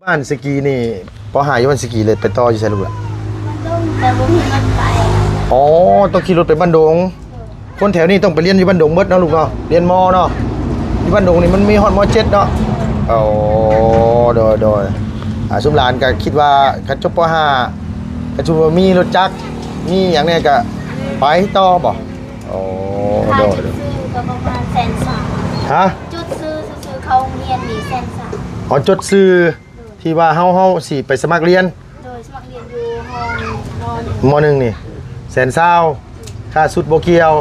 ບ້ານສະກີນີ້ ປໍຫ້າຢູ່ບ້ານສະກີ ແລ້ວໄປຕໍ່ຢູ່ໃສລູກລະ? ບ້ານດົງ ແຕ່ບໍ່ມີລົດໄປ. ອໍ ຕ້ອງຂີ່ລົດໄປບ້ານດົງ. ຄົນແຖວນີ້ຕ້ອງໄປຮຽນຢູ່ບ້ານດົງເບິດເນາະລູກເນາະ ຮຽນ ມ. ເນາະ ຢູ່ບ້ານດົງນີ້ມັນມີຮອດ ມ. ເຈັດເນາະ. ອໍ ໂດຍໆ ອ່າ ຊຸມຫຼານກໍຄິດວ່າຄັນຈົບ ປໍຫ້າ ຄັນສົມມຸດວ່າມີລົດຈັກ ມີຫຍັງແດ່ກໍໄປຕໍ່ບໍ? ອໍ ໂດຍໆ ຄ່າຈົດຊື່ກໍປະມານແສນສາມ. ຮະ? ຈົດຊື່ຊື່ໆ ເຂົ້າໂຮງຮຽນນີ້ແສນສາມ. ອໍ ຈົດຊື່ ໂດຍ ທີ່ວ່າເຮົາ ເຮົາຊິໄປສະໝັກຮຽນ. ໂດຍ ສະໝັກຮຽນຢູ່ຫ້ອງ ມ. ໜຶ່ງ ມ. ໜຶ່ງ ນີ້ແສນຊາວ. ຄ່າຊຸດບໍ່ກ່ຽວ.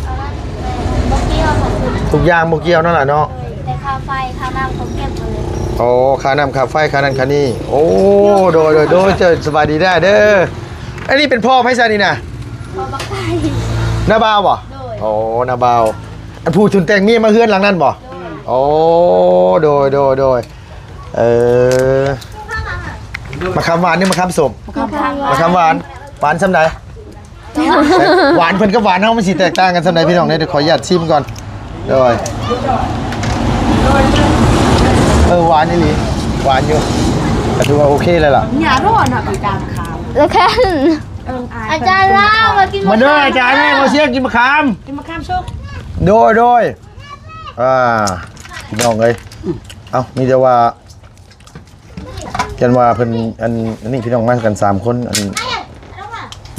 ອັນນັ້ນແມ່ນບໍ່ກ່ຽວ ຄ່າຊຸດ ທຸກຢ່າງບໍ່ກ່ຽວເນາະຫຼານເນາະ. ໂດຍ ແຕ່ຄ່າໄຟຄ່ານ້ຳເຂົາເກັບໝົດເລີຍ. ອໍ ຄ່ານ້ຳຄ່າໄຟ ຄ່ານັ້ນຄ່ານີ້. ໂອ້ ໂດຍໆ ໂດຍ ເຈົ້າສະບາຍດີເດີ້. ອັນນີ້ເປັນພໍ່ໃຜຊະນີ້ນະ? ພໍ່ບັກໄກ່. ນ້າບ່າວບໍ? ໂດຍ ໂອ້ ນ້າບ່າວ. ອັນຜູ້ທຸນແຕ່ງເມຍມາເຮືອນຫຼັງນັ້ນບໍ? ໂດຍ ໂອ້ ໂດຍໆໆ ເອີ ມະຂາມຫວານຫຼືມະຂາມສົ້ມ? ມະຂາມຫວານ. ມະຂາມຫວານ ຫວານສ່ຳໃດ? ຫວານເພິ່ນກັບຫວານເຮົາມັນຊິແຕກຕ່າງກັນສ່ຳໃດພີ່ນ້ອງເດີ? ຂໍອະນຸຍາດຊີມກ່ອນ. ໂດຍ ເອີ ຫວານອີ່ຫຼີ ຫວານຢູ່ ກໍຖືວ່າໂອເຄແລ້ວລະ. ຢ່າຮ້ອນນະ ອາຈານຂາວ ແລ້ວແຄ່ນ ເອີ ອາຈານລາວມາກິນ ມາເດີອາຈານ ມາເດີ ມາຊຽກກິນມະຂາມ ກິນມະຂາມສຸກ. ໂດຍໆ ອ່າ ພີ່ນ້ອງເອີຍ ເອົ້າ ມີແຕ່ວ່າ ຢ້ານວ່າເພິ່ນ ອັນ ອັນນີ້ພີ່ນ້ອງມາກັນສາມຄົນ ອັນ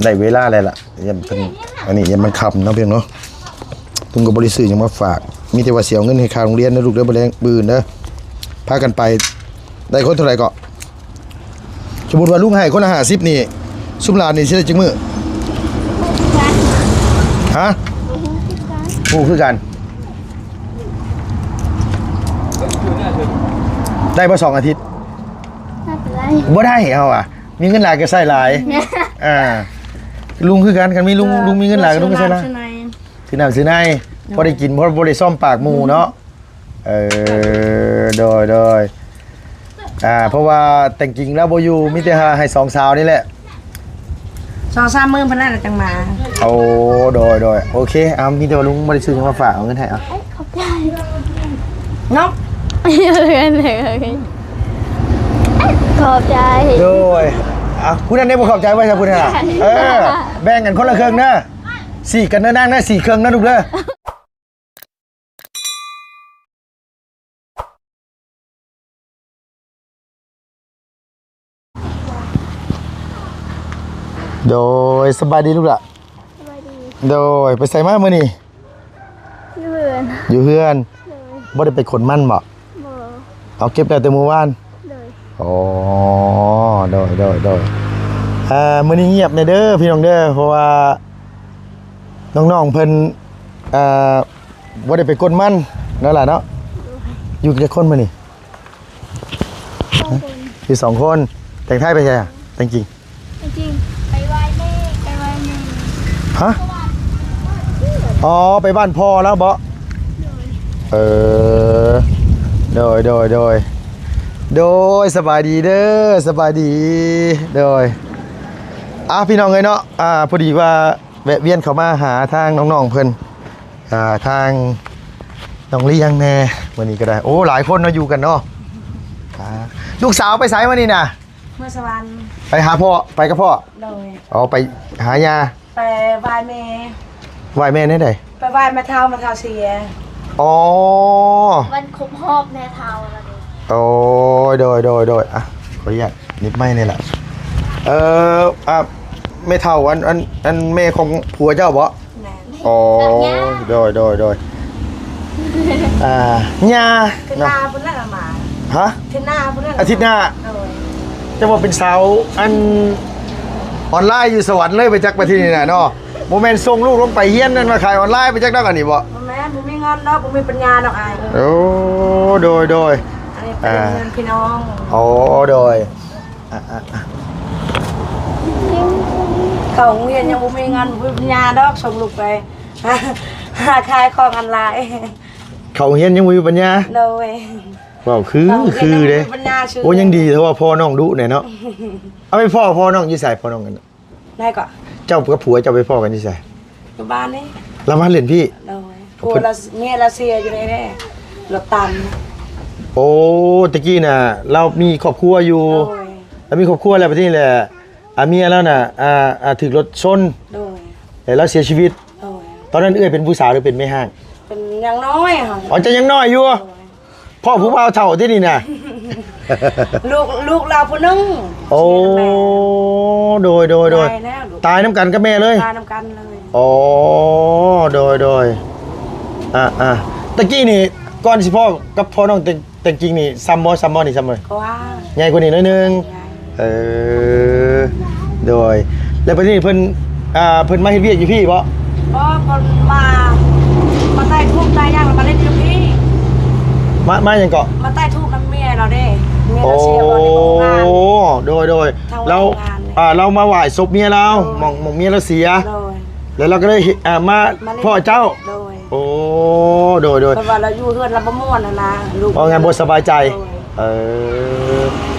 ໄດ້ເວລາແລ້ວລະ ຢ້ານເພິ່ນ ອັນນີ້ຢ້ານມັນຄ່ຳເນາະພີ່ນ້ອງເນາະ. ລຸງກໍບໍ່ໄດ້ຊື້ຫຍັງມາຝາກ ມີແຕ່ວ່າຊິເອົາເງິນໃຫ້ຄ່າໂຮງຮຽນເດີລູກເດີ ມື້ແລງ ມື້ອື່ນເດີ ພາກັນໄປ. ໄດ້ຄົນເທົ່າໃດເກາະ? ສົມມຸດວ່າລຸງໃຫ້ຄົນລະຫ້າສິບນີ້ ຊຸມຫຼານນີ້ຊິໄດ້ຈັກມື້? ຮະ? ບໍ່ຮູ້ຄືກັນ ໄດ້ບໍ່ສອງອາທິດ? ໜ້າຈະໄດ້ ບໍ່ໄດ້ເຮົາວ່າ ມີເງິນຫຼາຍກໍໃຊ້ຫຼາຍ. ອ່າ ລຸງຄືກັນ ຄັນມີລຸງ ເອີ ລຸງມີເງິນຫຼາຍ ລຸງກໍໃຊ້ຫຼາຍ ຊື້ນ້ຳຊື້ໃນ ຊື້ນ້ຳຊື້ໃນ ພໍໄດ້ກິນ ພໍບໍ່ໄດ້ຊ້ອມປາກໝູ່ເນາະ. ເອີ ໂດຍໆ ອ່າ ເພາະວ່າແຕ່ງຈິງລາວບໍ່ຢູ່ ມີແຕ່ໃຫ້ສອງສາວນີ້ແຫຼະ ສອງສາມມື້ພຸ້ນລະຈັ່ງມາ. ໂອ້ ໂດຍໆ ໂອເຄ ເອົາ ມີແຕ່ວ່າລຸງບໍ່ໄດ້ຊື້ຫຍັງມາຝາກ ເອົາເງິນໃຫ້ ເອົາ ຂອບໃຈເນາະ ຂອບໃຈ. ໂດຍ ອ່ະ ຜູ້ນັ້ນໄດ້ບໍ່ຂອບໃຈໄວ້ຊະ ຜູ້ນັ້ນນະ. ເອີ ແບ່ງກັນຄົນລະເຄິ່ງເດີ ສີກກັນເດີນາງເດີ ສີກເຄິ່ງເດີລູກເດີ. ໂດຍ ສະບາຍດີລູກຫຼ້າ. ສະບາຍດີ. ໂດຍ ໄປໃສມາມື້ນີ້? ຢູ່ເຮືອນ. ຢູ່ເຮືອນ. ໂດຍ. ບໍ່ໄດ້ໄປຂົນມັນບໍ? ບໍ່. ເອົາເກັບໄດ້ແຕ່ມື້ວານ? ໂດຍ. ອໍ ໂດຍໆໆ ອ່າ ມື້ນີ້ງຽບແດ່ເດີພີ່ນ້ອງເດີ ເພາະວ່ານ້ອງໆເພິ່ນ ອ່າ ບໍ່ໄດ້ໄປກົນມັນເນາະຫຼ້າເນາະ. ໂດຍ. ຢູ່ຈັກຄົນມື້ນີ້? ສອງຄົນ. ຢູ່ສອງຄົນ. ແຕ່ງໄທໄປໃສອະ? ແຕ່ງຈິງ ແຕ່ງຈິງໄປໄຫວ້ແມ່ ໄປໄຫວ້ແມ່. ຮະ? ອໍ ໄປບ້ານພໍ່ລາວບໍ? ໂດຍ. ເອີ ໂດຍໆໆ ໂດຍ ສະບາຍດີເດີ ສະບາຍດີ. ໂດຍ ອ່າ ພີ່ນ້ອງເອີຍເນາະ ອ່າ ພໍດີວ່າ ແວະວຽນເຂົ້າມາຫາທາງນ້ອງໆເພິ່ນ ອ່າ ທາງນ້ອງລ້ຽງແດ່ ມື້ນີ້ກໍໄດ້. ໂອ້ ຫຼາຍຄົນເນາະ ຢູ່ກັນເນາະ. ອ່າ ລູກສາວໄປໃສມື້ນີ້ນະ? ເມືອງສະຫວັນ. ໄປຫາພໍ່ ໄປກັບພໍ່? ໂດຍ. ອໍ ໄປຫາຍ່າ? ໄປໄຫວ້ແມ່. ໄຫວ້ແມ່ແນວໃດ? ໄປໄຫວ້ແມ່ເຖົ້າ ແມ່ເຖົ້າເສຍ. ອໍ ວັນຄົບຮອບແມ່ເຖົ້າລະເດ. ໂອ້ຍ ໂດຍໆໆ ອ່ະ ຂໍອະນຸຍາດໜິບໄມນີ້ລະ. ເອີ ອ່າ ແມ່ເຖົ້າ ອັນ ອັນ ອັນແມ່ຂອງຜົວເຈົ້າບໍ? ແມ່ນ. ອໍ ໂດຍໆໆ ອ່າ ຍ່າ ເທື່ອໜ້າພຸ້ນລະມາ. ຮະ? ເທື່ອໜ້າພຸ້ນລະ. ອາທິດໜ້າ. ໂດຍ. ຈະວ່າເປັນສາວ ອັນ ອອນລາຍຢູ່ສະຫວັນເລີຍໄປຈັກປະເທດນີ້ນະເນາະ. ບໍ່ແມ່ນສົ່ງລູກລົງໄປຮຽນ ນັ້ນມາຂາຍອອນລາຍໄປຈັກດອກ ອັນນີ້ບໍ? ບໍ່ແມ່ນ ບໍ່ມີເງິນດອກ ບໍ່ມີປັນຍາດອກອ້າຍ. ໂອ້ ໂດຍໆ ອັນນີ້ເປັນເງິນພີ່ນ້ອງ. ອໍ ໂດຍ. ອ່ະ ອ່ະ ອ່ະ ເຂົ້າໂຮງຮຽນຍັງບໍ່ມີເງິນ ບໍ່ມີປັນຍາດອກ ສົ່ງລູກໄປຫາຂາຍຂອງອອນລາຍ. ເຂົ້າໂຮງຮຽນຍັງບໍ່ມີປັນຍາ? ໂດຍ. ເວົ້າຄື ເຂົ້າໂຮງຮຽນ ຄືເດ້. ຍັງບໍ່ມີປັນຍາຊື້. ໂອ້ ຍັງດີເທົ່າວ່າພໍ່ນ້ອງດຸແດ່ເນາະ. ເອົາ ໄປພໍ້ ພໍ່ນ້ອງຢູ່ໃສ? ພໍ່ນ້ອງ ໃນເກາະ. ເຈົ້າກັບຜົວເຈົ້າໄປພໍ້ກັນຢູ່ໃສ? ຢູ່ບ້ານນີ້. ລາວມາຫຼິ້ນພີ້? ໂດຍ. ຜົວລາວ ເມຍລາວເສຍຢູ່ໃນນີ້ ລົດຕັນ. ໂອ້ ແຕ່ກີ້ນະ ລາວມີຄອບຄົວຢູ່ ໂດຍ ລາວມີຄອບຄົວແລ້ວ ບັດນີ້ແຫຼະ ອາ ເມຍລາວນະ ອາ ອາ ຖືກລົດຊົນ ໂດຍ ແລ້ວລາວເສຍຊີວິດ ໂດຍ ຕອນນັ້ນເອື້ອຍເປັນຜູ້ສາວ ຫຼືເປັນແມ່ຮ້າງ? ເປັນຍັງນ້ອຍຫັ້ນ ອໍ ເຈົ້າຍັງນ້ອຍຢູ່ ໂດຍ ພໍ່ຜູ້ບ່າວເຖົ້າຕິນີ້ນະ ລູກ ລູກລາວຜູ້ໜຶ່ງ ໂອ້ ໂດຍ ໂດຍ ໂດຍ ຕາຍນຳກັນກັບແມ່ເລີຍ ຕາຍນຳກັນເລີຍ ອໍ ໂດຍ ໂດຍ ອາ ອາ ຕະກີ້ນີ້ ກ່ອນຊິພໍ້ກັບພໍ່ນ້ອງແຕ່ງ ແຕ່ງຈິງນີ້ ສ່ຳບໍ່ ສ່ຳບໍ່ນີ້ ສ່ຳບໍ່ ກວ່າ ໃຫຍ່ກວ່ານີ້ໜ້ອຍໜຶ່ງ ໃຫຍ່ ເອີ ໂດຍ ແລ້ວບັດນີ້ເພິ່ນ ອ່າ ເພິ່ນມາເຮັດວຽກຢູ່ພີ້ບໍ່? ບໍ່ ເພິ່ນມາ ມາໄຕ່ທູບໄຕ່ຫຍັງ ແລ້ວມາຫຼິ້ນຢູ່ພີ້ ມາ ມາຫຍັງເກາະ? ມາໄຕ່ທູບນຳເມຍລາວເດ້ ເມຍລາວເສຍ ໂອ້ ບໍ່ໄດ້ເຮັດໂຮງງານ ໂດຍ ໂດຍ ທາງ ແລ້ວ ໂຮງງານນີ້ ອ່າ ລາວມາໄຫວ້ສົບເມຍລາວ ໂດຍ ໝ່ອງ ໝ່ອງເມຍລາວເສຍ ໂດຍ ແລ້ວລາວກໍໄດ້ ອ່າ ມາພໍ້ເຈົ້າ ໂດຍ ໂອ້ ໂດຍ ໂດຍ ເພິ່ນວ່າລາວຢູ່ເຮືອນລາວບໍ່ມ່ວນຫັ້ນນະ ລູກ ເວົ້າງ່າຍບໍ່ສະບາຍໃຈ ໂດຍ ເອີ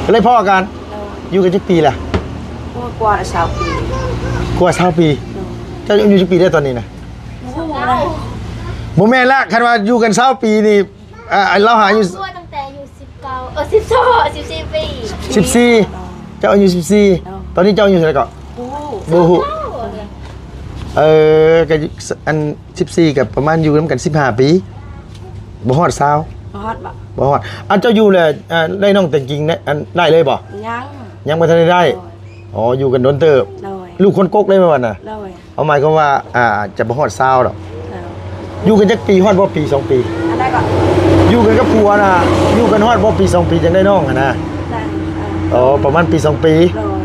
ກໍເລີຍພໍ້ກັນ ໂດຍ ຢູ່ກັນຈັກປີລະ? ໂອ້ ກວ່າຊາວປີ ກວ່າຊາວປີ ໂດຍ ເຈົ້າອາຍຸຈັກປີແລ້ວຕອນນີ້ນະ? ບໍ່ຮູ້ນະ ບໍ່ແມ່ນລະ ຄັນວ່າຢູ່ກັນຊາວປີນີ້ ອ່າ ລາວຫາຢູ່ ຮູ້ຕົວຕັ້ງແຕ່ອາຍຸສິບເກົ້າ ເອີ ສິບສອງ ສິບສີ່ປີ ສິບສີ່ ເຈົ້າອາຍຸສິບສີ່ ໂດຍ ຕອນນີ້ເຈົ້າອາຍຸເທົ່າໃດເກາະ? ບໍ່ຮູ້ ບໍ່ຮູ້ ເອີ ກໍອັນສິບສີ່ກໍປະມານຢູ່ນຳກັນສິບຫ້າປີ ບໍ່ຮອດຊາວ ບໍ່ຮອດບໍ່ ບໍ່ຮອດ ອັນເຈົ້າຢູ່ແລ້ວ ອ່າ ໄດ້ນ້ອງແຕ່ງຈິງ ອັນ ໄດ້ເລີຍບໍ່? ຍັງ ຍັງບໍ່ທັນໄດ້ໄດ້ ໂດຍ ອໍ ຢູ່ກັນດົນເຕີບ ໂດຍ ລູກຄົນກົກເລີຍແມ່ນບໍ່ນະ? ໂດຍ ເອົາ ໝາຍຄວາມວ່າ ອ່າ ຈະບໍ່ຮອດຊາວດອກ ເອີ ຢູ່ກັນຈັກປີ ຮອດບໍ່ປີສອງປີ? ອັນໃດກໍ ຢູ່ກັນກັບຜົວນະ ຢູ່ກັນຮອດບໍ່ປີສອງປີ ຈັ່ງໄດ້ນ້ອງຫັ້ນນະ? ໄດ້ ອໍ ປະມານປີສອງປີ ໂດຍ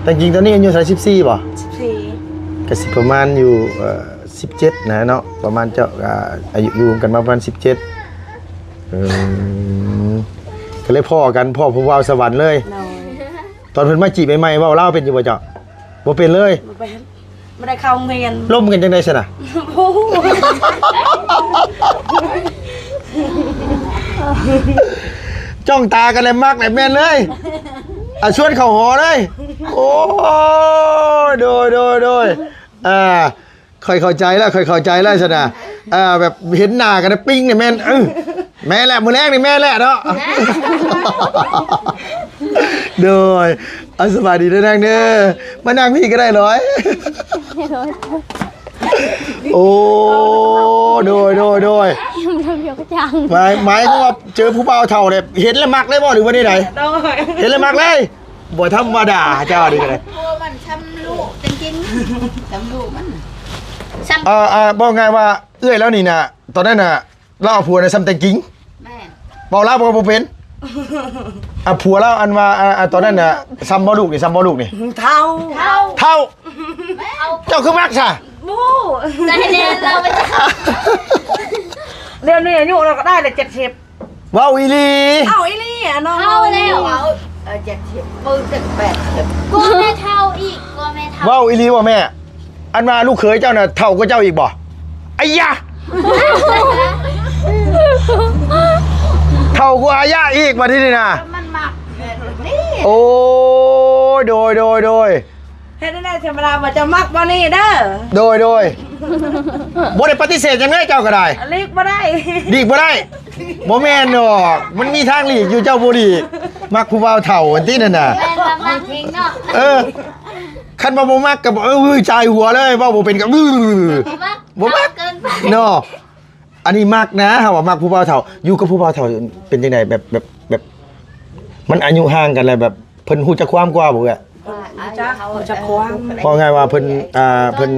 ແຕ່ຈິງຕອນນີ້ອາຍຸເທົ່າໃດ? ສິບສີ່ບໍ່? ສິບສີ່ ກໍຊິປະມານຢູ່ ເອີ ສິບເຈັດນະເນາະ ປະມານເຈົ້າ ອ່າ ອາຍຸຢູ່ກັນມາປະມານສິບເຈັດ ອືມ ກໍເລີຍພໍ້ກັນ ພໍ້ຜູ້ບ່າວສະຫວັນເລີຍ ໂດຍ ຕອນເພິ່ນມາຈີບໃໝ່ໆ ເວົ້າລາວເປັນຢູ່ບໍ່ເຈົ້າ? ບໍ່ເປັນເລີຍ ບໍ່ເປັນ ບໍ່ໄດ້ເຂົ້າໂຮງຮຽນ ລົມກັນຈັ່ງໃດຊັ້ນນະ? ບໍ່ຮູ້ ຈ້ອງຕາກັນແລ້ວມັກແລ້ວແມ່ນເລີຍ ອ່າ ຊວນເຂົ້າຫໍເລີຍ ໂອ້ຍ ໂດຍ ໂດຍ ໂດຍ ອ່າ ຂ້ອຍເຂົ້າໃຈແລ້ວ ຂ້ອຍເຂົ້າໃຈແລ້ວຊັ້ນນະ ອ່າ ແບບເຫັນໜ້າກັນນະ ປີ້ງນີ້ແມ່ນ ເອີ ແມ່ນແຫຼະ ມື້ແລງນີ້ແມ່ນແຫຼະເນາະ ໂດຍ ເອົາ ສະບາຍດີເດີນາງເດີ ມານັ່ງພີ້ກໍໄດ້ລອຍ ໂອ້ ໂດຍ ໂດຍ ໂດຍ ຍັງບໍ່ທັນມີກະຈັງ ໝາຍ ໝາຍຄວາມວ່າເຈີຜູ້ບ່າວເຖົ້າແລ້ວ ເຫັນແລ້ວມັກເລີຍບໍ່ ຫຼືວ່າແນວໃດ? ໂດຍ ເຫັນແລ້ວມັກເລີຍ ບໍ່ທຳມະດາເຈົ້ານີ້ກໍໄດ້ ໂອ້ ມັນຊ່ຳລູກແຕ່ງຈິງ ຊ່ຳລູກມັນ ຊ່ຳ ເອີ ເອີ ເວົ້າງ່າຍວ່າເອື້ອຍລາວນີ້ນະ ຕອນນັ້ນນະ ລາວເອົາຜົວນະຊ່ຳແຕ່ງຈິງ ແມ່ນ ເວົ້າລາວກໍບໍ່ເປັນ ອ່າ ຜົວລາວອັນວ່າ ອ່າ ອ່າ ຕອນນັ້ນນະ ຊ່ຳບໍ່ລູກນີ້ ຊ່ຳບໍ່ລູກນີ້ ເຖົ້າ ເຖົ້າ ເຖົ້າ ແມ່ນ ເຈົ້າຄືມັກຊະ ບໍ່ຮູ້ ໃຈແນ່ລາວວ່າຈະ ດຽວນີ້ອາຍຸລາວກໍໄດ້ແລ້ວ ເຈັດສິບ ເວົ້າອີ່ຫຼີ ເອົາອີ່ຫຼີອະ ນ້ອງ ເຖົ້າແລ້ວ ເວົ້າ ເອີ ເຈັດສິບ ປຶ້ງເຕັມແປດສິບ ກວ່າແມ່ເຖົ້າອີກ ກວ່າແມ່ເຖົ້າ ເວົ້າອີ່ຫຼີບໍ່ແມ່? ອັນວ່າລູກເຂີຍເຈົ້ານະເຖົ້າກວ່າເຈົ້າອີກບໍ່? ໄອ້ຍະ ເຖົ້າກວ່າອາຍະອີກບັດນີ້ນະ ມັນມັກແບບນີ້ ໂອ້ຍ ໂດຍ ໂດຍ ໂດຍ ເຮັດແນວໃດ ທຳມະດາວ່າຈະມັກບໍ່ນີ້ເດີ ໂດຍ ໂດຍ ບໍ່ໄດ້ປະຕິເສດຫຍັງເລີຍ ເຈົ້າກໍໄດ້ ຫຼີກບໍ່ໄດ້ ຫຼີກບໍ່ໄດ້ ບໍ່ແມ່ນດອກ ມັນມີທາງຫຼີກຢູ່ ເຈົ້າບໍ່ຫຼີກ ມັກຜູ້ບ່າວເຖົ້າຫັ້ນຕິນັ້ນນະ ແມ່ນວ່າມັກເອງເນາະ ເອີ ຄັນວ່າບໍ່ມັກກໍ ເອີ ຈ່າຍຫົວເລີຍ ເວົ້າບໍ່ເປັນກໍ ບໍ່ມັກ ບໍ່ມັກ ເກີນໄປ ເນາະ ອັນນີ້ມັກນະ ເຮົາວ່າມັກຜູ້ບ່າວເຖົ້າ ຢູ່ກັບຜູ້ບ່າວເຖົ້າເປັນຈັ່ງໃດ? ແບບ ແບບ ແບບ ມັນອາຍຸຫ່າງກັນແລ້ວ ແບບ ເພິ່ນຮູ້ຈັກຄວາມກວ່າບໍ່ເອື້ອຍ? ຮູ້ຈັກ ຮູ້ຈັກຄວາມ ເວົ້າງ່າຍວ່າເພິ່ນ ອ່າ ເພິ່ນ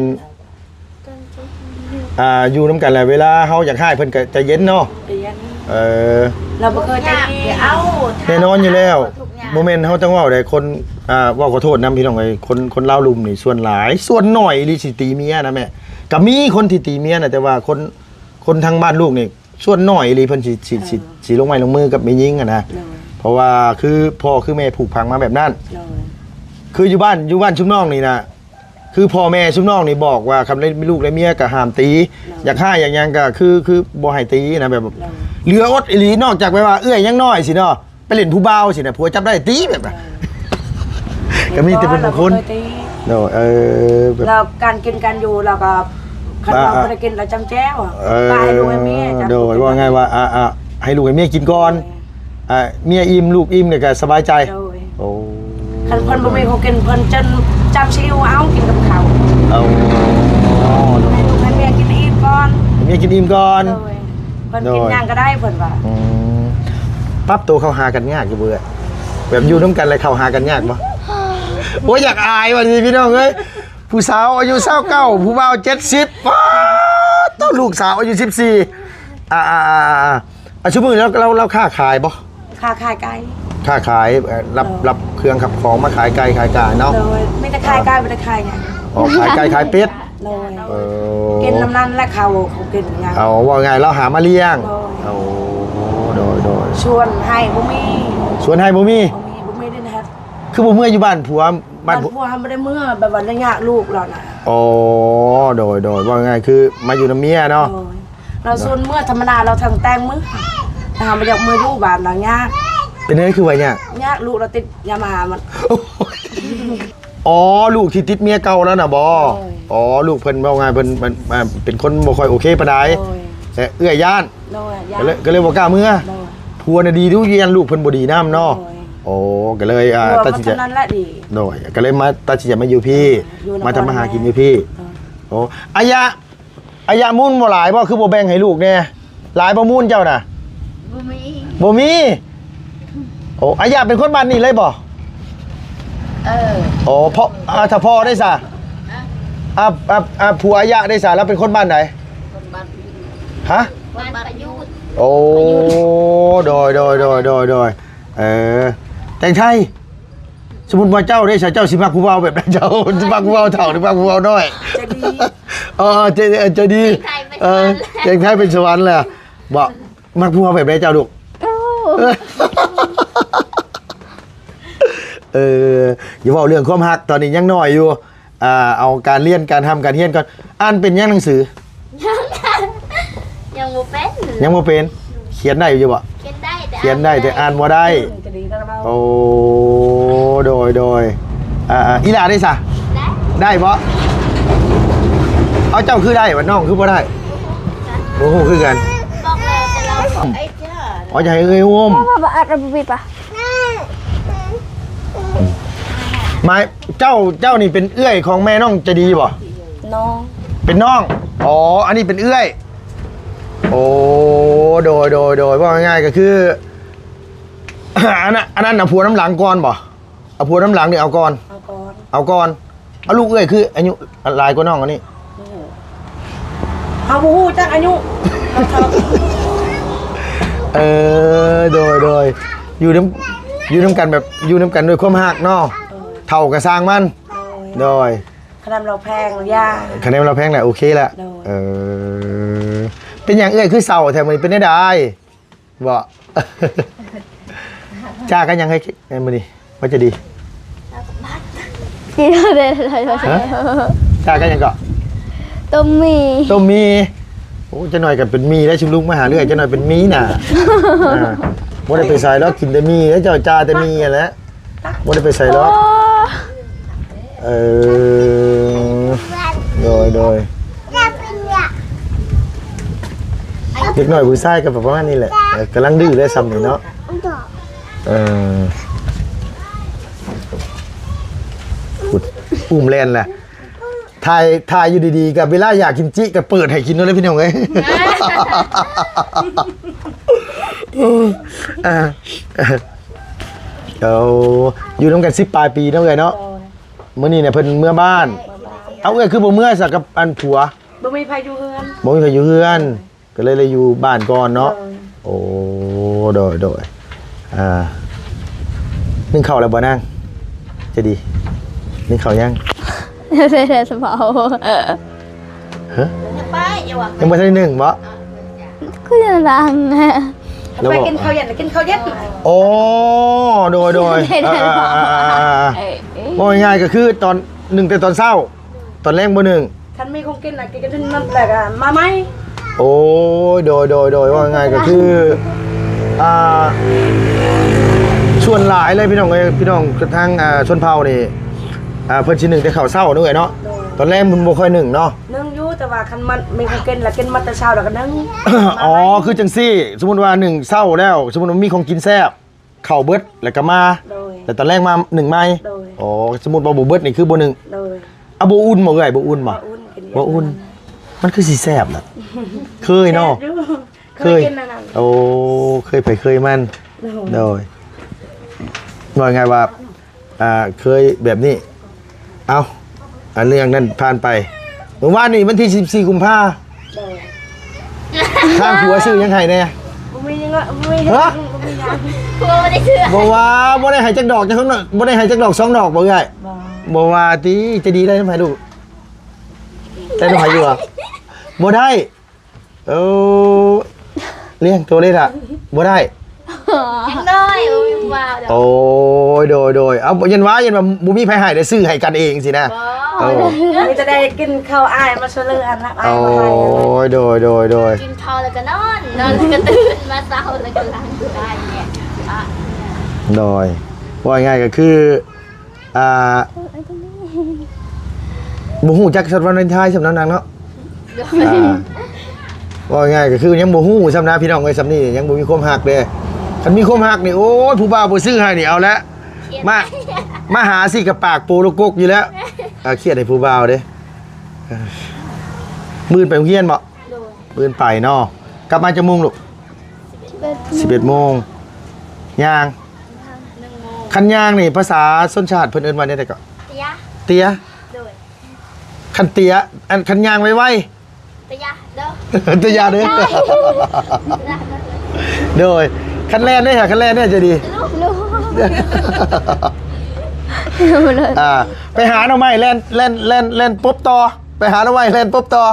ອ່າ ຢູ່ນຳກັນແລ້ວ ເວລາເຮົາຢາກຮ້າຍເພິ່ນກໍໃຈເຢັນເນາະ ໃຈເຢັນ ເອີ ລາວບໍ່ເຄີຍໃຈຮ້າຍ ແນ່ນອນຢູ່ແລ້ວ ບໍ່ແມ່ນເຮົາຕ້ອງເວົ້າໃດ ຄົນ ອ່າ ເວົ້າຂໍໂທດນຳພີ່ນ້ອງເອີຍ ຄົນ ຄົນລາວລຸ່ມນີ້ສ່ວນຫຼາຍ ສ່ວນໜ້ອຍອີ່ຫຼີຊິຕີເມຍນະແມ່ ກໍມີຄົນທີ່ຕີເມຍນະ ແຕ່ວ່າຄົນ ຄົນທາງບ້ານລູກນີ້ ສ່ວນໜ້ອຍອີ່ຫຼີເພິ່ນຊິ ຊິ ເອີ ຊິ ຊິລົງໄມ້ລົງມືກັບແມ່ຍິງຫັ້ນນະ ໂດຍ ເພາະວ່າຄືພໍ່ຄືແມ່ຜູກຝັງມາແບບນັ້ນ ໂດຍ ຄືຢູ່ບ້ານ ຢູ່ບ້ານຊຸມນ້ອງນີ້ນະ ຄືພໍ່ແມ່ຊຸມນ້ອງນີ້ບອກວ່າ ຄັນໄດ້ລູກໄດ້ເມຍກໍຫ້າມຕີ ໂດຍ ຢາກຮ້າຍຢາກຫຍັງກໍຄື ຄືບໍ່ໃຫ້ຕີນະ ແບບ ໂດຍ ເຫຼືອອົດອີ່ຫຼີ ນອກຈາກແບບວ່າເອື້ອຍຍັງນ້ອຍຊີ້ເນາະ ໄປຫຼິ້ນຜູ້ບ່າວຊີ້ນະ ຜົວຈັບໄດ້ຕີແບບນະ ເອີ ກໍມີແຕ່ເປັນບາງຄົນ ບໍ່ເຄີຍຕີ ໂດຍ ເອີ ແບບ ແລ້ວການກິນການຢູ່ ແລ້ວກໍຄັນວ່າ ອ່າ ບໍ່ໄດ້ກິນ ແລ້ວຈ້ຳແຈ່ວ ເອີ ກໍໃຫ້ລູກໃຫ້ເມຍ ໂດຍ ເຈົ້າ ເວົ້າງ່າຍວ່າ ອ່າ ອ່າ ໃຫ້ລູກໃຫ້ເມຍກິນກ່ອນ ໂດຍ ອ່າ ເມຍອີ່ມ ລູກອີ່ມນີ້ກໍສະບາຍໃຈ. ໂດຍ. ໂອ້ ຄັນເພິ່ນບໍ່ມີຂອງກິນ ເພິ່ນຈົນຈັບຊິວເອົາກິນກັບເຂົ້າ. ເອົາ ໃຫ້ລູກໃຫ້ເມຍກິນອີ່ມກ່ອນ ໃຫ້ເມຍກິນອີ່ມກ່ອນ. ໂດຍ. ເພິ່ນ ໂດຍ ກິນຫຍັງກໍໄດ້ເພິ່ນວ່າ. ອືມ ປັບໂຕເຂົ້າຫາກັນຍາກຢູ່ບໍ່ເອື້ອຍ? ແບບຢູ່ນຳກັນແລ້ວເຂົ້າຫາກັນຍາກບໍ່? ໂອ້ຍ ຢາກອາຍວ່ານີ້ພີ່ນ້ອງເອີຍ ຜູ້ສາວອາຍຸຊາວເກົ້າ ຜູ້ບ່າວເຈັດສິບ ປາດໂທ້ ລູກສາວອາຍຸສິບສີ່. ອ່າໆໆໆ ອ່າ ຊຸມື້ນີ້ລາວ ລາວຄ້າຂາຍບໍ່? ຄ້າຂາຍໄກ່. ຄ້າຂາຍ ເອີ ຮັບ ເອີ ຮັບເຄື່ອງຮັບຂອງມາຂາຍໄກ່ຂາຍກາເນາະ. ໂດຍ. ມີແຕ່ຂາຍໄກ່ ບໍ່ໄດ້ຂາຍຫຍັງ. ອໍ ຂາຍໄກ່ຂາຍເປັດ. ໂດຍ. ເອີ ກິນນຳນັ້ນແຫຼະ ເຂົາບໍ່ກິນຫຍັງ. ເອົາ ເວົ້າງ່າຍລາວຫາມາລ້ຽງ. ໂດຍ. ໂອ້ ໂດຍໆ ສວນໄຮ່ບໍ່ມີ. ສວນໄຮ່ບໍ່ມີ? ບໍ່ມີ ບໍ່ມີດິນເຮັດ. ຄືບໍ່ເມືອຢູ່ບ້ານຜົວ? ບ້ານ ບ້ານຜົວ ບໍ່ໄດ້ເມືອ ແບບວ່າໄລຍະລູກລາວນະ. ອໍ ໂດຍໆ ເວົ້າງ່າຍຄືມາຢູ່ນຳເມຍເນາະ. ໂດຍ. ລາວຊວນເມືອທຳມະດາ ລາວທັງແຕ່ງມື້ ຖ້າເຮົາບໍ່ຢາກເມືອຢູ່ບ້ານລາວຍາກ. ເປັນຫຍັງຄືວ່າຍາກ? ຍາກ ລູກລາວຕິດຢາມາມັນ. ອໍ ລູກທີ່ຕິດເມຍເກົ່າລາວນະບໍ? ໂດຍ. ອໍ ລູກເພິ່ນ ເວົ້າງ່າຍເພິ່ນ ເປັນ ເປັນຄົນບໍ່ຄ່ອຍໂອເຄປານໃດ. ໂດຍ. ແລະເອື້ອຍຢ້ານ. ໂດຍ ຢ້ານ ກໍເລີຍ ກໍເລີຍບໍ່ກ້າເມືອ. ໂດຍ. ຜົວນະດີດູ ຢ້ານລູກເພິ່ນບໍ່ດີນຳເນາະ. ໂດຍ. ໂອ້ ກໍເລີຍ ອ່າ ຕັດສິນໃຈ ນັ້ນລະດີ. ໂດຍ. ກໍເລີຍມາ ຕັດສິນໃຈມາຢູ່ພີ້ ມາທຳມາຫາກິນຢູ່ພີ້. ໂດຍ. ໂອ້ ອາຍະ ອາຍະມູນບໍ່ຫຼາຍບໍ່? ຄືບໍ່ແບ່ງໃຫ້ລູກແດ່? ຫຼາຍບໍ່ມູນເຈົ້ານະ? ບໍ່ມີ ບໍ່ມີ. ໂອ້ ອາຍະເປັນຄົນບ້ານນີ້ເລີຍບໍ່? ເອີ. ໂອ້ ພໍ່ ອ່າ ຖ້າພໍ່ໄດ້ສະ? ອ່າ ອ່າ ອ່າ ຜົວອາຍະໄດ້ສະ? ລາວເປັນຄົນບ້ານໃດ? ຄົນບ້ານ ຮະ? ບ້ານປະຍຸດ. ໂອ້ ປະຍຸດ. ໂດຍໆໆໆໆ ເອີ ແຕ່ງໄທ. ສົມມຸດວ່າເຈົ້າເດ້ ເຈົ້າຊິມັກຜູ້ບ່າວແບບໃດ? ເຈົ້າຊິມັກຜູ້ບ່າວເຖົ້າ ຫຼືມັກຜູ້ບ່າວນ້ອຍ? ໃຈດີ. ອໍ ໃຈ ໃຈດີ. ເອີ ແຕ່ງໄທເປັນສະຫວັນແລ້ວ. ບໍ່ ມັກຜູ້ບ່າວແບບໃດເຈົ້າລູກ? ໂອ້ ເອີ ຢ່າເວົ້າເລື່ອງຄວາມຮັກ ຕອນນີ້ຍັງນ້ອຍຢູ່. ອ່າ ເອົາການລຽນການຮ່ຳການຮຽນກ່ອນ. ອ່ານເປັນຍັງໜັງສື? ຍັງ ຍັງບໍ່ເປັນ. ຍັງບໍ່ເປັນ. ຂຽນໄດ້ຢູ່ບໍ່? ຂຽນໄດ້ ແຕ່ ຂຽນໄດ້ ແຕ່ອ່ານບໍ່ໄດ້. ໂອ້ ໂດຍໆ ອ່າໆ ອີຫຼ້າໄດ້ສະ? ໄດ້ ໄດ້ບໍ່? ເອົາ ເຈົ້າຄືໄດ້ ບາດນ້ອງຄືບໍ່ໄດ້? ບໍ່ຮູ້ຄືກັນ. ບອກແລ້ວ ແຕ່ລາວ ອໍ ຢາກໃຫ້ເອື້ອຍອຸ້ມ. ມາ ເອົາປະ ມາ ເອົາປະ ມາ ມາ ເຈົ້າ ເຈົ້ານີ້ເປັນເອື້ອຍຂອງແມ່ນ້ອງໃຈດີບໍ່? ນ້ອງ. ເປັນນ້ອງ. ອໍ ອັນນີ້ເປັນເອື້ອຍ. ໂອ້ ໂດຍໆໆ ເວົ້າງ່າຍໆ ກໍຄື ອັນນັ້ນ ອັນນັ້ນເອົາຜົວນຳຫຼັງກ່ອນບໍ່? ເອົາຜົວນຳຫຼັງນີ້ເອົາກ່ອນ. ເອົາກ່ອນ. ເອົາກ່ອນ. ເອົາ ລູກເອື້ອຍຄືອາຍຸຫຼາຍກວ່ານ້ອງອັນນີ້? ເຮົາບໍ່ຮູ້ຈັກອາຍຸ. ເອີ ໂດຍໆ ຢູ່ນຳ ຢູ່ນຳກັນແບບ ຢູ່ນຳກັນດ້ວຍຄວາມຮັກເນາະ. ເອີ ເຖົ້າກໍຊ່າງມັນ. ໂດຍ ໂດຍ. ຄະແນນລາວແພງ ຢ່າ ຄະແນນລາວແພງແຫຼະ ໂອເຄແຫຼະ. ໂດຍ. ເອີ ເປັນຫຍັງເອື້ອຍຄືເສົ້າແທ້ມື້ນີ້ ເປັນແນວໃດ? ບໍ່ ຈ້າກັນຫຍັງໃຫ້ມື້ນີ້ ວ່າຈະດີ? ກິນເຂົ້າໄດ້ ຮະ? ຈ້າກັນຫຍັງເກາະ? ຕົ້ມໝີ່. ຕົ້ມໝີ່. ໂອ້ ຈັກໜ່ອຍກໍເປັນໝີ່ແລ້ວ ຊຸມລຸງມາຫາເລື້ອຍ ຈັກໜ່ອຍເປັນໝີ່ນະ. ອ່າ ບໍ່ໄດ້ໄປໃສດອກ ກິນແຕ່ໝີ່ແລ້ວ ເຈົ້າຈ້າແຕ່ໝີ່ຫັ້ນແຫຼະ. ບໍ່ໄດ້ໄປໃສດອກ. ໂອ້ ເອີ ໂດຍ ໂດຍ. ເດັກນ້ອຍຜູ້ຊາຍກໍປະມານນີ້ແຫຼະ ເອີ ກຳລັງດື້ໄດ້ຊ່ຳນີ້ເນາະ. ເອີ ອຸ້ມແລ່ນແຫຼະ. ຖ່າຍ ຖ່າຍຢູ່ດີໆ ກັບເວລາຢາກກິນຈິກໍເປີດໃຫ້ກິນໂລດເລີຍ ພີ່ນ້ອງເອີຍ. ອ່າ ເອົາ ຢູ່ນຳກັນສິບປາຍປີເນາະເອື້ອຍເນາະ. ໂດຍ. ມື້ນີ້ນະເພິ່ນເມືອບ້ານ. ເອົາ ເອື້ອຍຄືບໍ່ເມືອຊະກັບອັນຜົວ? ບໍ່ມີໃຜຢູ່ເຮືອນ. ບໍ່ມີໃຜຢູ່ເຮືອນ ກໍເລີຍໄດ້ຢູ່ບ້ານກ່ອນເນາະ. ໂດຍ. ໂອ້ ໂດຍ ໂດຍ. ອ່າ ໜຶ້ງເຂົ້າແລ້ວບໍ່ນາງ? ຈະດີ ໜຶ້ງເຂົ້າຍັງ? ຍັງບໍ່ໄດ້ສະເພາ. ຮະ? ຍັງບໍ່ທັນໄດ້ໜຶ້ງບໍ? ຄືຍັງດັງແທ້. ໄປກິນເຂົ້າເຢັນ ກິນເຂົ້າເຢັນ. ໂອ້ ໂດຍ ໂດຍ. ເອີ ເອີ ເອີ ເອີ ເອີ ເອີ ເອີ ເວົ້າງ່າຍໆ ກໍຄືຕອນ ໜຶ້ງແຕ່ຕອນເຊົ້າ ຕອນແລງບໍ່ໜຶ້ງ. ຄັນມີຂອງກິນນະ ກິນກັນນັ້ນແຫຼະ ກໍມາໃໝ່. ໂອ້ຍ ໂດຍ ໂດຍ ໂດຍ. ເວົ້າງ່າຍໆ ກໍຄື ອ່າ ສ່ວນຫຼາຍເລີຍ ພີ່ນ້ອງເອີຍ ພີ່ນ້ອງທາງ ອ່າ ຊົນເຜົ່ານີ້ ອ່າ ເພິ່ນຊິໜຶ້ງແຕ່ເຂົ້າເຊົ້າເນາະເອື້ອຍເນາະ. ໂດຍ. ຕອນແລງເພິ່ນບໍ່ຄ່ອຍໜຶ້ງເນາະ. ໜຶ້ງຢູ່ ແຕ່ວ່າຄັນມັນມີຂອງກິນລະກິນໝົດແຕ່ເຊົ້າລະກະໜຶ້ງ. ອໍ ຄືຈັ່ງຊີ້ ສົມມຸດວ່າໜຶ້ງເຊົ້າແລ້ວ ສົມມຸດວ່າມີຂອງກິນແຊບ ເຂົ້າເບິດ ແລ້ວກະມາ ໂດຍ ແລ້ວຕອນແລງມາໜຶ້ງໃໝ່. ໂດຍ. ອໍ ສົມມຸດວ່າບໍ່ເບິດນີ້ຄືບໍ່ໜຶ້ງ. ໂດຍ. ອາ ບໍ່ອຸ່ນບໍ່ເອື້ອຍ ບໍ່ອຸ່ນບໍ່? ບໍ່ອຸ່ນ ກິນ ບໍ່ອຸ່ນ. ມັນຄືຊິແຊບລະ ເຄີຍເນາະ. ແຊບຢູ່ ເຄີຍ ເຄີຍກິນອັນນັ້ນ. ໂອ້ ເຄີຍໃຜເຄີຍມັນ. ໂດຍ. ໂດຍ ເວົ້າງ່າຍວ່າ ອ່າ ເຄີຍແບບນີ້. ເອົ້າ ອັນເລື່ອງນັ້ນຜ່ານໄປ. ມື້ວານນີ້ວັນທີສິບສີ່ກຸມພາ ໂດຍ ທາງຜົວຊື້ຫຍັງໃຫ້ແດ່? ບໍ່ມີຫຍັງ ບໍ່ມີຫຍັງ. ຮະ? ບໍ່ມີຫຍັງ. ຜົວບໍ່ໄດ້ຊື້. ບໍ່ວ່າ ບໍ່ໄດ້ໃຫ້ຈັກດອກ ຈັກ ບໍ່ໄດ້ໃຫ້ຈັກດອກສອງດອກບໍ່ເອື້ອຍ? ບໍ່. ບໍ່ວ່າຕິ ໃຈດີໄດ້ນຳໃຜລູກ? ໄດ້ນຳໃຜຢູ່ຫວາ? ບໍ່ໄດ້. ເອີ ລ້ຽງໂຕເລີຍລະ ບໍ່ໄດ້. ຍັງນ້ອຍ ບໍ່ມີຜູ້ບ່າວດອກ. ໂອ້ຍ ໂດຍ ໂດຍ. ເອົາ ຢ້ານວ່າ ຢ້ານວ່າບໍ່ມີໃຜໃຫ້ ໄດ້ຊື້ໃຫ້ກັນເອງຊີ້ນະ. ບໍ່. ເອີ ມີແຕ່ໄດ້ກິນເຂົ້າອ້າຍມາຊ່ວຍເຫຼືອຫັ້ນນະ ອ້າຍມາໃຫ້. ໂອ້ຍ ໂດຍ ໂດຍ ໂດຍ. ກິນເຂົ້າແລ້ວກະນອນ ນອນແລ້ວກະຕື່ນມາເຊົ້າ ແລ້ວກະລ້າງ ອາບນ້ຳ. ໂດຍ. ເວົ້າງ່າຍກະຄື ອ່າ ບໍ່ຮູ້ຈັກສັດວາເລນທາຍສ່ຳນະນາງເນາະ. ໂດຍ. ອ່າ ເວົ້າງ່າຍກະຄືຍັງບໍ່ຮູ້ສ່ຳນະ ພີ່ນ້ອງເອີຍ ສ່ຳນີ້ຍັງບໍ່ມີຄວາມຮັກເດ້. ຄັນມີຄວາມຮັກນີ້ ໂອ້ຍ ຜູ້ບ່າວບໍ່ຊື້ໃຫ້ນີ້ເອົາແຫຼະ ມາ ມາຫາຊິກະປາກໂປໂລກົກຢູ່ແລ້ວ. ອ່າ ຄຽດໃຫ້ຜູ້ບ່າວເດ້. ມື້ອື່ນໄປໂຮງຮຽນບໍ່? ໂດຍ. ມື້ອື່ນໄປເນາະ. ກັບມາຈັກໂມງລູກ? ສິບເອັດໂມງ. ຍ່າງ? ໜຶ່ງໂມງ. ຄັນຍ່າງນີ້ພາສາຊົນຊາດເພິ່ນເອີ້ນວ່າແນວໃດເກາະ? ເຕຍ. ເຕຍ? ໂດຍ. ຄັນເຕຍ ອັນ ຄັນຍ່າງໄວໆ? ເຕຍເດີ. ເຕຍເດີ. ໂດຍ. ຄັນແລ່ນເດ້ ຄັນແລ່ນເດ້ ໃຈດີ. ອ່າ ໄປຫາໜໍ່ໄມ້ ແລ່ນ ແລ່ນ ແລ່ນ ແລ່ນປົບຕໍ່. ໄປຫາໜໍ່ໄມ້ແລ່ນປົບຕໍ່.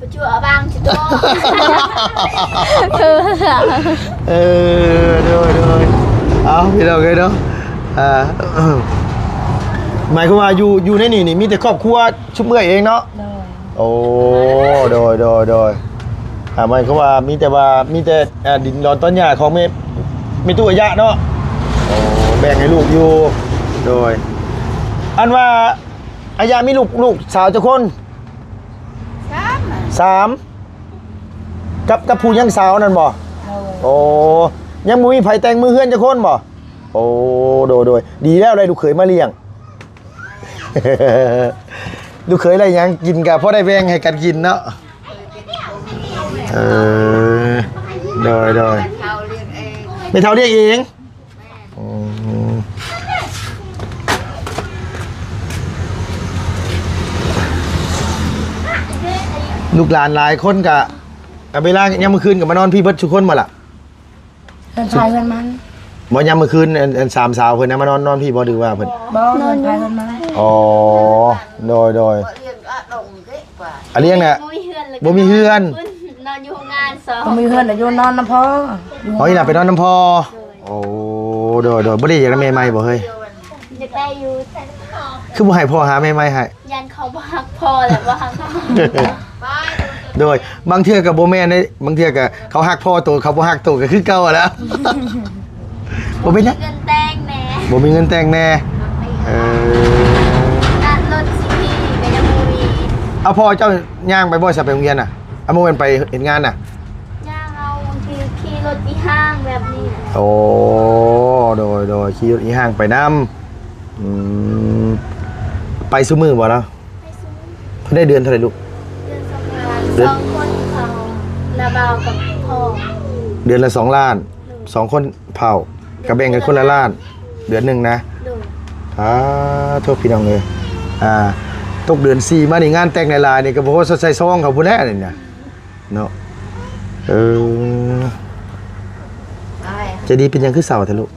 ປະຈຸອາບາງຊິໂຕ. ເອີ ໂດຍ ໂດຍ. ເອົາ ພີ່ນ້ອງເອີຍເນາະ ອ່າ ໝາຍຄວາມວ່າຢູ່ ຢູ່ໃນນີ້ນີ້ມີແຕ່ຄອບຄົວຊຸມເອື້ອຍເອງເນາະ? ໂດຍ. ໂອ້ ໂດຍ ໂດຍ ໂດຍ. ອ່າ ໝາຍຄວາມວ່າມີແຕ່ວ່າ ມີແຕ່ ອ່າ ດິນດອນຕອນຫຍ້າຂອງແມ່ ແມ່ຕູ້ອາຍະເນາະ? ໂອ້ ແບ່ງໃຫ້ລູກຢູ່. ໂດຍ. ອັນວ່າ ອາຍະມີລູກ ລູກສາວຈັກຄົນ? ສາມ. ສາມ ກັບ ກັບຜູ້ຍັງສາວນັ້ນບໍ່? ໂດຍ. ໂອ້ ຍັງບໍ່ມີໃຜແຕ່ງມືເຮືອນຈັກຄົນບໍ່? ໂອ້ ໂດຍ ໂດຍ. ດີແລ້ວ ໄດ້ລູກເຂີຍມາລ້ຽງ. ລູກເຂີຍໄດ້ຫຍັງກິນກະພໍໄດ້ແບ່ງໃຫ້ກັນກິນເນາະ. ເອີ ໂດຍ ໂດຍ. ແມ່ເຖົ້າລ້ຽງເອງ. ອືມ ລູກຫຼານຫຼາຍຄົນກະ ເວລາຍາມມື້ຄືນກະມານອນພີ້ເບິດທຸກຄົນບໍ່ລະ? ເຮືອນໃຜເຮືອນມັນ. ບໍ່ ຍາມມື້ຄືນ ອັນ ອັນສາມສາວເພິ່ນນະ ມານອນ ນອນພີ້ບໍ່ ຫຼືວ່າເພິ່ນ? ບໍ່ ເຮືອນໃຜເຮືອນມັນ. ອໍ ໂດຍ ໂດຍ. ອາ ລ້ຽງນະ ບໍ່ມີເຮືອນ ບໍ່ມີເຮືອນ ນອນຢູ່ໂຮງງານສອງ ບໍ່ມີເຮືອນ ຢູ່ນອນນຳພໍ່. ອໍ ອີ່ຫຼ້າໄປນອນນຳພໍ່. ໂດຍ. ໂອ້ ໂດຍ ໂດຍ. ບໍ່ໄດ້ຢາກໄດ້ແມ່ໃໝ່ບໍ່ເຮີ້ຍ? ຢາກໄດ້ຢູ່. ຄືບໍ່ໃຫ້ພໍ່ຫາແມ່ໃໝ່ໃຫ້? ຢ້ານເຂົາບໍ່ຮັກພໍ່ ແລະ ບໍ່ຮັກເຮົາ. ໂດຍ. ບາງເທື່ອກະບໍ່ແມ່ນເດ້ ບາງເທື່ອກະເຂົາຮັກພໍ່ໂຕ ເຂົາບໍ່ຮັກໂຕກະຄືເກົ່າຫັ້ນແຫຼະ. ບໍ່ເປັນຫຍັງ ເງິນແຕ່ງແດ່ ບໍ່ມີເງິນແຕ່ງແດ່. ເອີ ການລົດຊິມີກະຍັງບໍ່ມີ. ເອົາ ພໍ່ເຈົ້າຍ່າງໄປບໍ່ ຊະ ໄປໂຮງຮຽນນະ? ເອົາ ບໍ່ແມ່ນໄປເຮັດງານນະ? ຍ່າງເອົາ ບາງທີຂີ່ລົດອີ່ຫ້າງແບບນີ້. ໂອ້ ໂດຍ ໂດຍ. ຂີ່ລົດອີ່ຫ້າງໄປນຳ. ອືມ ໄປຊຸມື້ບໍ່ລາວ? ໄປຊຸມື້. ເພິ່ນໄດ້ເດືອນເທົ່າໃດລູກ? ເດືອນສອງລ້ານ. ເດືອນ ສອງຄົນເຂົາ ນ້າບ່າວກັບພໍ່. ເດືອນລະສອງລ້ານ. ໂດຍ. ສອງຄົນເຜົ່າ ກະແບ່ງກັນຄົນລະລ້ານ ເດືອນໜຶ່ງນະ. ໂດຍ. ອາ ໂທ ພີ່ນ້ອງເອີຍ ອ່າ ຕົກເດືອນສີ່ມານີ້ ງານແຕ່ງຫຼາຍໆນີ້ກະບໍ່ພໍໃຊ້ຊອງເຂົາພຸ້ນແຫຼະນີ້ນະ ເນາະ. ເອີ ໃຈດີ ເປັນຫຍັງຄືເສົ້າແທ້ລູກ?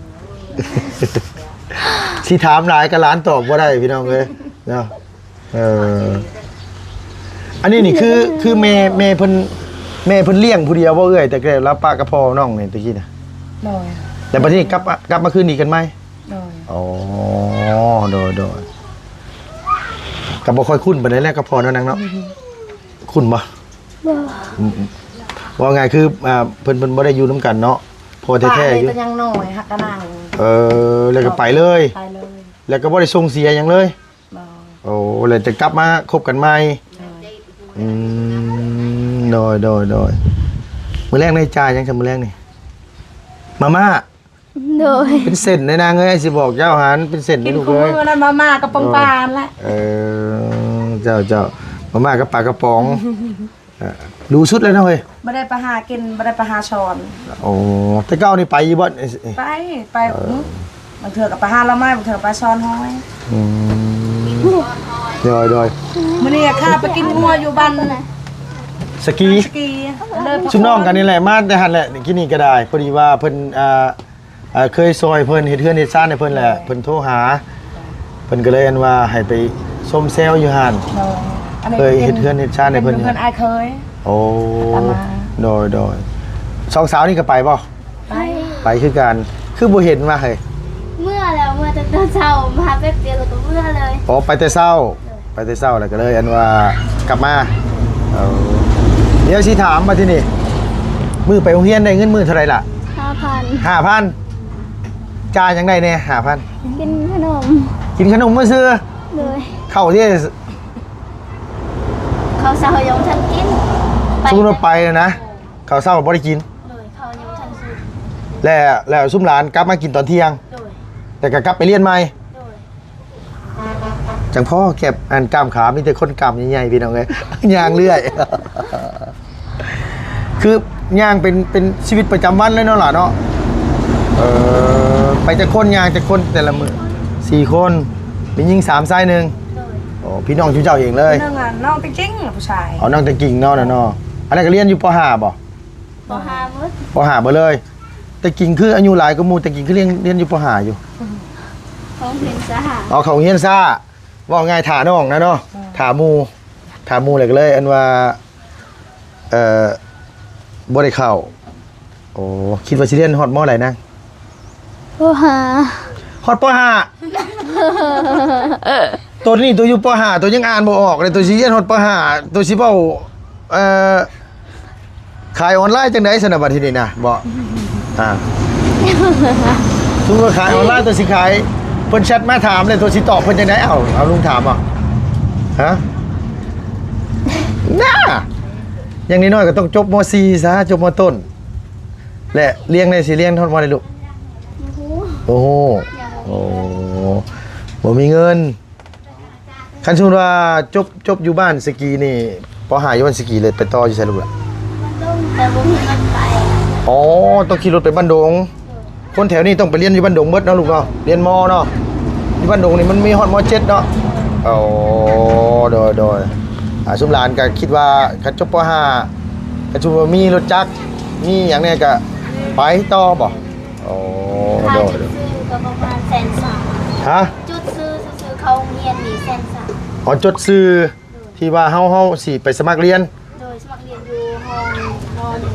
ຊິຖາມຫຼາຍກະຫຼານຕອບບໍ່ໄດ້ ພີ່ນ້ອງເອີຍ ເນາະ. ເອີ ອັນນີ້ນີ້ຄື ຄືແມ່ ແມ່ເພິ່ນ ແມ່ເພິ່ນລ້ຽງຜູ້ດຽວບໍ່ເອື້ອຍ ແຕ່ແຕ່ລາວປະກັບພໍ່ນ້ອງນີ້ຕະກີ້ນະ? ໂດຍ. ແລ້ວບັດນີ້ກັບ ກັບມາຄືນດີກັນໃໝ່? ໂດຍ. ອໍ ໂດຍ ໂດຍ. ກະບໍ່ຄ່ອຍຄຸ້ນປານໃດແຫຼະກັບພໍ່ເນາະນາງເນາະ. ອືມ ຄຸ້ນບໍ່? ບໍ່. ອືມ ເວົ້າງ່າຍຄື ອ່າ ເພິ່ນ ເພິ່ນບໍ່ໄດ້ຢູ່ນຳກັນເນາະ ພໍ່ແທ້ໆຢູ່ ປະເລີຍ ຍັງນ້ອຍ ຮັກກະນາງ. ເອີ ແລ້ວກະໄປເລີຍ. ໄປເລີຍ. ແລ້ວກະບໍ່ໄດ້ສົ່ງເສຍຫຍັງເລີຍ. ບໍ່. ໂອ້ ແລ້ວຈະກັບມາຄົບກັນໃໝ່. ໂດຍ. ອືມ ໂດຍ ໂດຍ ໂດຍ. ມື້ແລງໄດ້ຈ່າຍຫຍັງຊະ ມື້ແລງນີ້? ມາມ່າ. ໂດຍ. ເປັນເສັ້ນເດ້ນາງເອີຍ ຊິບອກເຈົ້າຫັ້ນ ເປັນເສັ້ນເດ້ລູກເອີຍ. ກິນຄູ່ມື້ນັ້ນ ມາມ່າກັບປອງປານແຫຼະ. ເອີ ເຈົ້າ ເຈົ້າ ມາມ່າກັບປາກະປ໋ອງ. ເອີ ດູສຸດແລ້ວເນາະເຮີ້ຍ. ບໍ່ໄດ້ໄປຫາກິນ ບໍ່ໄດ້ໄປຫາຊ້ອນ. ໂອ້ ແຕ່ເກົ່ານີ້ໄປຢູ່ບໍ່? ໄປ ໄປ. ເອີ ບາງເທື່ອກໍໄປຫາລະໄມ້ ບາງເທື່ອໄປຊ້ອນຫອຍ. ອືມ ໂດຍ ໂດຍ. ມື້ນີ້ຂ້າໄປກິນງົວຢູ່ບ້ານສະກີ ສະກີ ຊຸມນ້ອງກັນນີ້ແຫຼະ ມາແຕ່ຫັ້ນແຫຼະ ກີ້ນີ້ກໍໄດ້. ພໍດີວ່າເພິ່ນ ອ່າ ເອີ ເຄີຍຊ່ອຍເພິ່ນເຮັດເຮືອນເຮັດຊານໃຫ້ເພິ່ນແຫຼະ ເພິ່ນໂທຫາ ເພິ່ນກໍເລີຍອັນວ່າໃຫ້ໄປຊົມແຊວຢູ່ຫັ້ນ. ໂດຍ. ເຄີຍເຮັດເຮືອນເຮັດຊານໃຫ້ເພິ່ນ ເປັນເຮືອນອ້າຍເຄີຍ. ໂອ້ ໂດຍ ໂດຍ. ສອງສາວນີ້ກໍໄປບໍ່? ໄປ ໄປຄືກັນ. ຄືບໍ່ເຫັນມາເຮີ້ຍ? ເມື່ອແລ້ວ ເມື່ອແຕ່ເຊົ້າ ມາແປັບດຽວແລ້ວກໍເມື່ອເລີຍ. ອໍ ໄປແຕ່ເຊົ້າ. ໄປແຕ່ເຊົ້າແລ້ວກໍເລີຍອັນວ່າກັບມາ. ເອີ ດຽວຊິຖາມບາດທີນີ້ ມື້ໄປໂຮງຮຽນໄດ້ເງິນມື້ເທົ່າໃດລະ? ຫ້າພັນ. ຫ້າພັນ. ຈ່າຍຫຍັງໄດ້ແດ່ ຫ້າພັນ? ກິນຂະໜົມ. ກິນຂະໜົມຊື່? ໂດຍ. ເຂົ້າເດ? ເຂົ້າເຊົ້າຍັງບໍ່ທັນກິນ. ສົມມຸດວ່າໄປແລ້ວນະ ເຂົ້າເຊົ້າບໍ່ໄດ້ກິນ. ໂດຍ. ເຂົ້າຍັງບໍ່ທັນສຸກ. ແລ້ວ ແລ້ວຊຸມຫຼານກັບມາກິນຕອນທ່ຽງ. ໂດຍ. ແລ້ວກໍກັບໄປຮຽນໃໝ່. ໂດຍ. ຈັ່ງພໍແກັບອັນກ້າມຂາ ມີແຕ່ຄົນກ້າມໃຫຍ່ໆ ພີ່ນ້ອງເອີຍ ຍ່າງເລື້ອຍ ຄືຍ່າງເປັນ ເປັນຊີວິດປະຈຳວັນເລີຍເນາະຫຼານເນາະ. ເອີ ໄປຈັກຄົນ ຍ່າງຈັກຄົນແຕ່ລະມື້? ສີ່ຄົນ ມີຍິງສາມ ຊາຍໜຶ່ງ. ໂດຍ. ໂອ້ ພີ່ນ້ອງຈຸເຈົ້າເອງເລີຍ. ໜຶ່ງ ອ່ະ ນ້ອງຕິງຈິງ ຜູ້ຊາຍ. ອໍ ນ້ອງຕິງຈິງເນາະ ເນາະ. ອັນນັ້ນກໍຮຽນຢູ່ ປໍຫ້າ ບໍ່? ປໍຫ້າເບິດ. ປໍຫ້າເບິດເລີຍ. ແຕ່ກິງຄືອາຍຸຫຼາຍກວ່າໝູ່ ແຕ່ກິງຄືຮຽນ ຮຽນຢູ່ ປໍຫ້າ ຢູ່. ເຂົ້າໂຮງຮຽນຊ້າ. ອໍ ເຂົ້າໂຮງຮຽນຊ້າ. ເວົ້າງ່າຍ ຖ້ານ້ອງນະເນາະ. ອືມ. ຖ້າໝູ່ ຖ້າໝູ່ແລ້ວກໍເລີຍອັນວ່າ ເອີ ບໍ່ໄດ້ເຂົ້າ. ໂອ້ ຄິດວ່າຊິຮຽນຮອດ ມໍ ໃດນາງ? ປໍຫ້າ. ຮອດ ປໍຫ້າ. ໂຕນີ້ໂຕຢູ່ ປໍຫ້າ ໂຕຍັງອ່ານບໍ່ອອກເລີຍ ໂຕຊິຮຽນຮອດ ປໍຫ້າ ໂຕຊິເວົ້າ ເອີ ຂາຍອອນລາຍຈັ່ງໃດຊັ້ນນະ ບັດທີນີ້ນະ ບໍ່? ອ່າ ສົມມຸດວ່າຂາຍອອນລາຍ ໂຕຊິຂາຍ ເພິ່ນແຊັດມາຖາມແລ້ວ ໂຕຊິຕອບເພິ່ນຈັ່ງໃດ? ເອົາ ເອົາ ລຸງຖາມເອົາ. ຮະ? ນາ ຢ່າງນ້ອຍໆກໍຕ້ອງຈົບ ມໍສີ່ ຊະ ຈົບ ມໍຕົ້ນ. ແລະ ຮຽນໄດ້ ຊິຮຽນຮອດ ມໍ ໃດລູກ? ບໍ່ຮູ້. ບໍ່ຮູ້. ຍັງບໍ່ມີເງິນ. ໂອ້ ບໍ່ມີເງິນ. ຄັນສົມມຸດວ່າຈົບ ຈົບຢູ່ບ້ານສະກີນີ້ ປໍຫ້າ ຢູ່ບ້ານສະກີ ແລ້ວໄປຕໍ່ຢູ່ໃສລູກຫຼ້າ? ແຕ່ບໍ່ມີລົດໄປ. ອໍ ຕ້ອງຂີ່ລົດໄປບ້ານດົງ. ໂດຍ. ຄົນແຖວນີ້ຕ້ອງໄປຮຽນຢູ່ບ້ານດົງເບິດເນາະລູກເນາະ ຮຽນ ມໍ ເນາະ. ຢູ່ບ້ານດົງນີ້ມັນມີຮອດ ມໍເຈັດ ເນາະ. ໂອ້ ໂດຍ ໂດຍ. ອ່າ ຊຸມຫຼານກໍຄິດວ່າຄັນຈົບ ປໍຫ້າ ຄັນສົມມຸດວ່າມີລົດຈັກ ມີຫຍັງແດ່ກໍໄປຕໍ່ບໍ່? ໂອ້ ຄ່າ ໂດຍ ຈຸດຊື້ກໍປະມານແສນສາມ. ຮະ? ຈຸດຊື້ ຊື້ເຂົ້າໂຮງຮຽນນີ້ແສນສາມ. ອໍ ຈົດຊື່ ໂດຍ ທີ່ວ່າເຮົາ ເຮົາຊິໄປສະໝັກຮຽນ. ໂດຍ ສະໝັກຮຽນຢູ່ຫ້ອ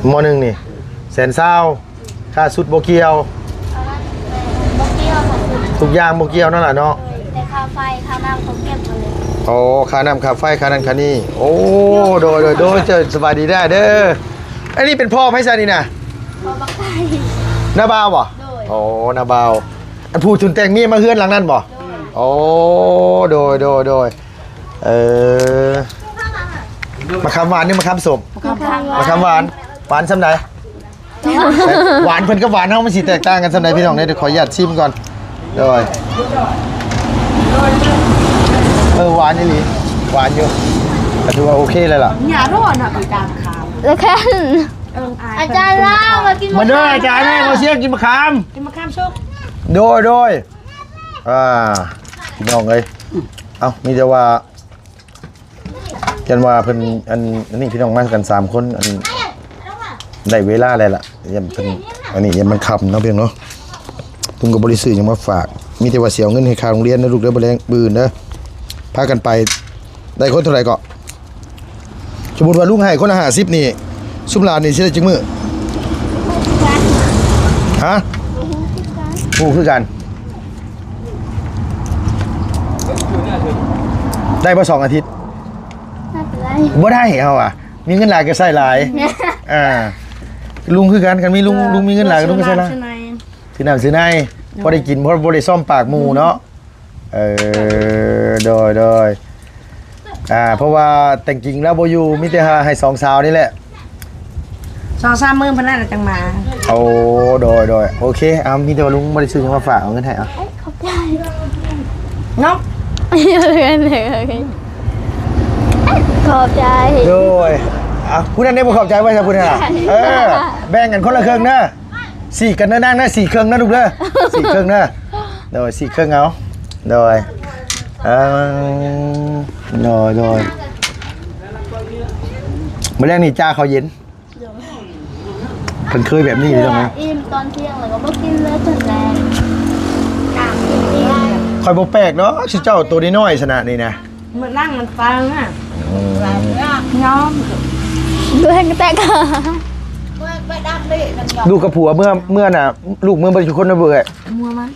ງ ມໍໜຶ່ງ ມໍໜຶ່ງນີ້ແສນຊາວ. ຄ່າຊຸດບໍ່ກ່ຽວ. ອັນນັ້ນ ບໍ່ກ່ຽວ ຄ່າຊຸດ ທຸກຢ່າງບໍ່ກ່ຽວນັ້ນລະເນາະ. ໂດຍ ແຕ່ຄ່າໄຟ ຄ່ານ້ຳເຂົາເກັບໝົດເລີຍ. ອໍ ຄ່ານ້ຳ ຄ່າໄຟ ຄ່ານັ້ນ ຄ່ານີ້. ໂອ້ ໂດຍ ໂດຍ ໂດຍ. ເຈົ້າສະບາຍດີເດີ ເດີ. ອັນນີ້ເປັນພໍ່ໃຜຊະນີ້ນະ? ພໍ່ບັກໄກ່. ນ້າບ່າວບໍ່? ໂດຍ. ອໍ ນ້າບ່າວ. ອັນຜູ້ທຸນແຕ່ງເມຍມາເຮືອນຫຼັງນັ້ນບໍ່? ໂດຍ. ໂອ້ ໂດຍ ໂດຍ ໂດຍ. ເອີ ມະຂາມຫວານ ຫຼື ມະຂາມສົ້ມ? ມະຂາມຫວານ. ມະຂາມຫວານ ຫວານສ່ຳໃດ? ຫວານເພິ່ນກັບຫວານເຮົາມັນຊິແຕກຕ່າງກັນສ່ຳໃດ ພີ່ນ້ອງເອີຍ? ດຽວຂໍອະນຸຍາດຊີມກ່ອນ. ໂດຍ. ເອີ ຫວານອີ່ຫຼີ ຫວານຢູ່ ກໍຖືວ່າໂອເຄເລີຍລະ. ຢ່າໂລດນະ ໄປຕາມຂ່າວ ແລ້ວແຄ່ນ. ເອີ ອາຈານລາວມາກິນ ມາເດີອາຈານ ມາເຊຍກິນມະຂາມ ກິນມະຂາມສຸກ. ໂດຍ ໂດຍ. ອ່າ ພີ່ນ້ອງເອີຍ ເອົ້າ ມີແຕ່ວ່າ ຢ້ານວ່າເພິ່ນ ອັນ ອັນນີ້ພີ່ນ້ອງມາກັນສາມຄົນ ອັນ ໄດ້ເວລາແລ້ວລະ ຢ້ານເພິ່ນ ອັນນີ້ຢ້ານມັນຄ່ຳເນາະ ພີ່ນ້ອງເນາະ. ລຸງກໍບໍ່ໄດ້ຊື້ຫຍັງມາຝາກ ມີແຕ່ວ່າຊິເອົາເງິນໃຫ້ຄ່າໂຮງຮຽນເດີລູກເດີ ມື້ແລງ ມື້ອື່ນເດີ. ພາກັນໄປ ໄດ້ຄົນເທົ່າໃດເກາະ? ສົມມຸດວ່າລຸງໃຫ້ຄົນລະຫ້າສິບນີ້ ຊຸມຫຼານນີ້ຊິໄດ້ຈັກມື້? ຮະ? ບໍ່ຮູ້ຄືກັນ. ໄດ້ບໍ່ສອງອາທິດ? ບໍ່ໄດ້ ເຮົາວ່າ ມີເງິນຫຼາຍກໍໃຊ້ຫຼາຍ. ອ່າ ລຸງຄືກັນ ຄັນມີລຸງ ລຸງມີເງິນຫຼາຍ ລຸງກໍໃຊ້ຫຼາຍ. ຊື້ນ້ຳຊື້ໃນ ຊື້ນ້ຳຊື້ໃນ ພໍໄດ້ກິນ ພໍບໍ່ໄດ້ຊອມປາກໝູ່ເນາະ. ເອີ ໂດຍ ໂດຍ. ອ່າ ເພາະວ່າແຕ່ງຈິງລາວບໍ່ຢູ່ ມີແຕ່ໃຫ້ສອງສາວນີ້ແຫຼະ ສອງສາມມື້ພຸ້ນລະຈັ່ງມາ. ໂອ້ ໂດຍ ໂດຍ ໂອເຄ. ເອົາ ມີແຕ່ວ່າລຸງບໍ່ໄດ້ຊື້ຫຍັງມາຝາກ ເອົາເງິນໃຫ້ ເອົາ ຂອບໃຈເນາະ ຂອບໃຈ. ໂດຍ ເອົາ ຜູ້ນັ້ນໄດ້ບໍ່ຂອບໃຈໄວ້ຊະ ຜູ້ນັ້ນນະ ເອີ ແບ່ງກັນຄົນລະເຄິ່ງເດີ. ສີກກັນເດີນາງເດີ ສີເຄິ່ງເດີລູກເດີ ສີເຄິ່ງເດີ. ໂດຍ ສີເຄິ່ງເອົາ. ໂດຍ ເອີ ໂດຍ ໂດຍ. ມື້ແລງນີ້ຈ້າເຂົ້າເຢັນ ໂດຍ ເພິ່ນເຄີຍແບບນີ້ຢູ່ແລ້ວນະ. ອີ່ມຕອນທ່ຽງແລ້ວກໍບໍ່ກິນເລີຍຈົນແລງ ຂ້ອຍບໍ່ແປກດອກ ຊິເຈົ້າໂຕນ້ອຍໆ ຊະນະນີ້ນະ. ມື້ຫຼັງມັນຟັງອະ ອືມ ຍອມ ເບິ່ງແຕ່ກະ ລູກກັບຜົວເມື່ອ ເມື່ອນະ ລູກເມືອເບິດທຸກຄົນນະເບີຍ ງົວມັນ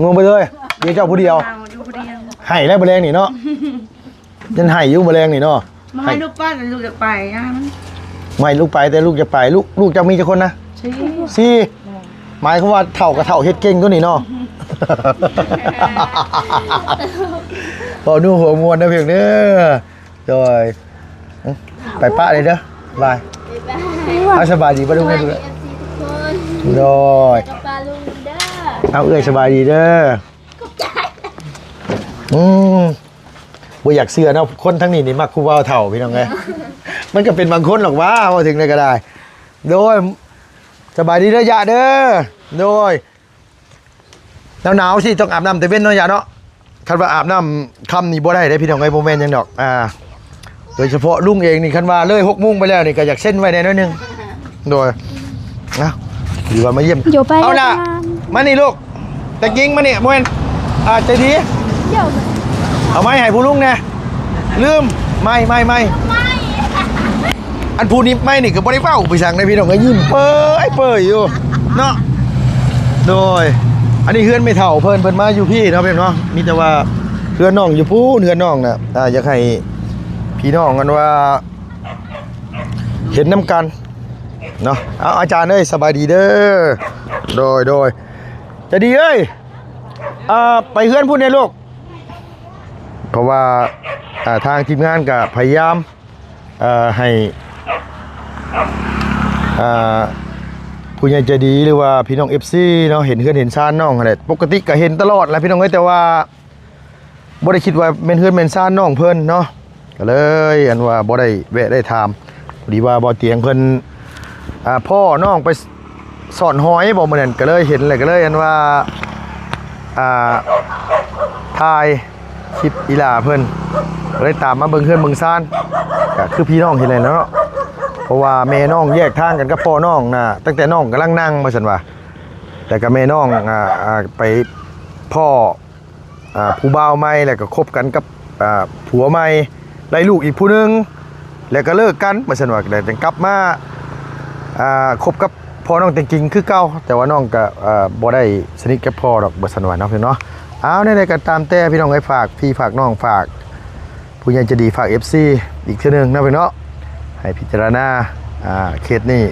ງົວເບິດເລີຍ ເດຍເຈົ້າຜູ້ດຽວ ເອົາຢູ່ຜູ້ດຽວ ໄຫ້ແລ້ວມື້ແລງນີ້ເນາະ ຍັງໄຫ້ຢູ່ມື້ແລງນີ້ເນາະ ບໍ່ໃຫ້ລູກໄປ ລູກຢາກໄປ ບໍ່ໃຫ້ລູກໄປ ແຕ່ລູກຢາກໄປ ລູກ ລູກເຈົ້າມີຈັກຄົນນະ? ສີ່ ສີ່ ໝາຍຄວາມວ່າເຖົ້າກໍເຖົ້າເຮັດເກັ່ງຕົວນີ້ເນາະ ເວົ້ານົວຫົວມ່ວນເດີພຽງເດີ. ໂດຍ ໄປປະເລີຍເດີ ບາຍ ເອົາ ສະບາຍດີປ້າລຸງເດີ ເອັຟຊີທຸກຄົນ ໂດຍ ກັບປ້າລຸງເດີ ເອົາ ເອື້ອຍສະບາຍດີເດີ ຂອບໃຈ ອືມ ບໍ່ຢາກເຊື່ອເນາະ ຄົນທາງນີ້ນີ້ມັກຜູ້ບ່າວເຖົ້າ ພີ່ນ້ອງເອີຍ ມັນກໍເປັນບາງຄົນດອກຫວາ ເວົ້າເຖິງໃດກໍໄດ້ ໂດຍ ສະບາຍດີເດີ ຍະເດີ ໂດຍ. ໜາວໆ ຊິຕ້ອງອາບນ້ຳແຕ່ເວັນເນາະ ຍະເນາະ ຄັນວ່າອາບນ້ຳຄ່ຳນີ້ບໍ່ໄດ້ເດ້ພີ່ນ້ອງເອີຍ ບໍ່ແມ່ນຫຍັງດອກ ອ່າ ໂດຍສະເພາະລຸງເອງນີ້ ຄັນວ່າເລີຍຫົກໂມງໄປແລ້ວນີ້ ກໍຢາກເຊັນໄວ້ແດ່ໜ້ອຍໜຶ່ງ ໂດຍ ເອົາ ຫຼືວ່າມາຢ້ຽມ ເອົາລະ ມານີ້ລູກ ແຕ່ກິງມານີ້ ບໍ່ແມ່ນ ອ່າ ໃຈດີ ເອົາໄມ້ໃຫ້ຜູ້ລຸງແດ່ ລືມ ໄມ້ ໄມ້ ໄມ້ ອັນຜູ້ໜິບໄມ້ນີ້ກໍບໍ່ໄດ້ເວົ້າໄປສັງໃດພີ່ນ້ອງ ກໍຍິ້ມເປີຍໆຢູ່ເນາະ ໂດຍ ອັນນີ້ເຮືອນແມ່ເຖົ້າເພິ່ນ ເພິ່ນມາຢູ່ພີ້ເນາະ ເພິ່ນເນາະ ມີແຕ່ວ່າເຮືອນນ້ອງຢູ່ພຸ້ນ ເຮືອນນ້ອງນະ ອ່າ ຢາກໃຫ້ພີ່ນ້ອງ ອັນວ່າ ເຫັນນຳກັນເນາະ ເອົາ ອາຈານເອີຍ ສະບາຍດີເດີ ໂດຍ ໂດຍ ໃຈດີເອີຍ ອ່າ ໄປເຮືອນພຸ້ນແດ່ລູກ ເພາະວ່າ ອ່າ ທາງທີມງານກໍພະຍາຍາມ ເອີ ໃຫ້ ອ່າ ຜູ້ໃຫຍ່ໃຈດີ ຫຼືວ່າພີ່ນ້ອງເອັຟຊີເນາະ ເຫັນເຮືອນເຫັນຊານນ້ອງຫັ້ນແຫຼະ ປົກກະຕິກໍເຫັນຕະຫຼອດແຫຼະພີ່ນ້ອງເອີຍ ແຕ່ວ່າບໍ່ໄດ້ຄິດວ່າແມ່ນເຮືອນແມ່ນຊານນ້ອງເພິ່ນເນາະ ກໍເລີຍ ອັນວ່າບໍ່ໄດ້ແວະໄດ້ຖາມ ພໍດີວ່າບ່າວຕຽງເພິ່ນ ອ່າ ພໍ່ນ້ອງໄປ ສອນຫອຍບໍ່ມື້ນັ້ນ ກໍເລີຍເຫັນ ແລ້ວກໍເລີຍອັນວ່າ ອ່າ ຖ່າຍຄລິບອີ່ຫຼ້າເພິ່ນ ກໍເລີຍຕາມມາເບິ່ງເຮືອນເບິ່ງຊານ ກໍຄືພີ່ນ້ອງເຫັນແຫຼະເນາະ ເພາະວ່າແມ່ນ້ອງແຍກທາງກັນກັບພໍ່ນ້ອງນະ ຕັ້ງແຕ່ນ້ອງກຳລັງນັ່ງວ່າຊັ້ນວ່າ ແລ້ວກໍແມ່ນ້ອງ ອ່າ ອ່າ ໄປພໍ້ ອ່າ ຜູ້ບ່າວໃໝ່ ແລ້ວກໍຄົບກັນກັບ ອ່າ ຜົວໃໝ່ ໄດ້ລູກອີກຜູ້ໜຶ່ງ ແລ້ວກໍເລີກກັນວ່າຊັ້ນວ່າ ແລ້ວຈຶ່ງກັບມາ ອ່າ ຄົບກັບພໍ່ນ້ອງແຕງກິງຄືເກົ່າ ແຕ່ວ່ານ້ອງກໍ ອ່າ ບໍ່ໄດ້ສະໜິດກັບພໍ່ດອກວ່າຊັ້ນວ່າເນາະ ພີ່ນ້ອງເນາະ. ເອົາ ແນວໃດກໍຕາມແຕ່ ພີ່ນ້ອງເອີຍ ຝາກພີ່ຝາກນ້ອງ ຝາກ ຜູ້ໃຫຍ່ໃຈດີ ຝາກເອັຟຊີອີກເທື່ອໜຶ່ງເນາະ ພີ່ນ້ອງເນາະ ໃຫ້ພິຈາລະນາ ອ່າ ເຂດນີ້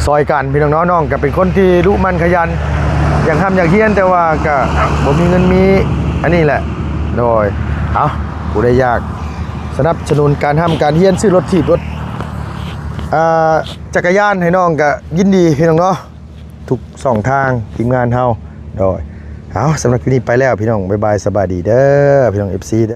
ຊ່ອຍກັນ ພີ່ນ້ອງເນາະ. ນ້ອງກໍເປັນຄົນທີ່ດຸໝັ່ນຂະຫຍັນ ຢາກຮ່ຳຢາກຮຽນ ແຕ່ວ່າກໍບໍ່ມີເງິນມີອັນນີ້ແຫຼະ ໂດຍ ເອົາ ຜູ້ໃດຢາກສະໜັບສະໜູນການຮ່ຳການຮຽນ ຊື້ລົດຖີບລົດ ອ່າ ຈັກກະຍານໃຫ້ນ້ອງກໍຍິນດີ ພີ່ນ້ອງເນາະ. ທຸກຊ່ອງທາງທີມງານເຮົາ ໂດຍ ເອົາ ສຳລັບຄລິບນີ້ໄປແລ້ວ ພີ່ນ້ອງ ບາຍບາຍ ສະບາຍດີເດີ ພີ່ນ້ອງເອັຟຊີເດີ.